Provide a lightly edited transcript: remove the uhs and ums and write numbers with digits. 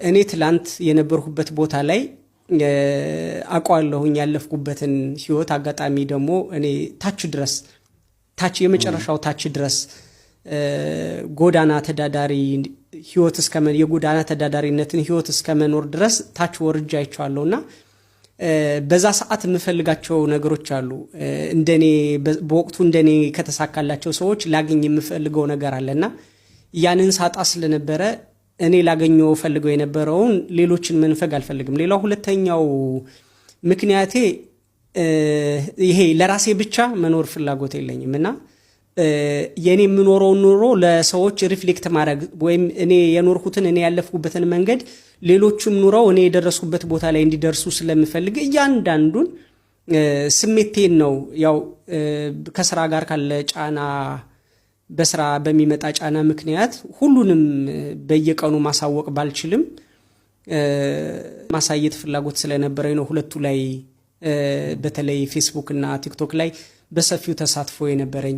እኔ ትላንት የነበርኩበት ቦታ ላይ አውቀዋለሁኝ ያለፍኩበትን ህይወት። አጋጣሚ ደግሞ እኔ ታች ድረስ፣ ታች የመጨረሻው ታች ድረስ ጎዳና ተዳዳሪ ህይወት እስከ የጎዳና ተዳዳሪነትን ህይወት እስከ መኖር ድረስ ታች ወርጄ አይቼዋለሁ። እና በዛ ሰዓት የምፈልጋቸው ነገሮች አሉ። እንደኔ በወቅቱ እንደኔ ከተሳካላቸው ሰዎች ላገኝ የምፈልገው ነገር አለ። እና ያንን ሳጣ ስለነበረ እኔ ላገኘው ፈልገው የነበረውን ሌሎችን መንፈግ አልፈልግም። ሌላው ሁለተኛው ምክንያቴ ይሄ ለራሴ ብቻ መኖር ፍላጎት የለኝም። እና የእኔ የምኖረውን ኑሮ ለሰዎች reflect ማድረግ ወይም እኔ የኖርኩትን፣ እኔ ያለፍኩበትን መንገድ ሌሎቹም ኑረው እኔ የደረስኩበት ቦታ ላይ እንዲደርሱ ስለምፈልግ እያንዳንዱን ስሜቴን ነው። ያው ከስራ ጋር ካለ ጫና፣ በስራ በሚመጣ ጫና ምክንያት ሁሉንም በየቀኑ ማሳወቅ ባልችልም ማሳየት ፍላጎት ስለነበረኝ ነው ሁለቱ ላይ፣ በተለይ ፌስቡክ እና ቲክቶክ ላይ በሰፊው ተሳትፎ የነበረኝ።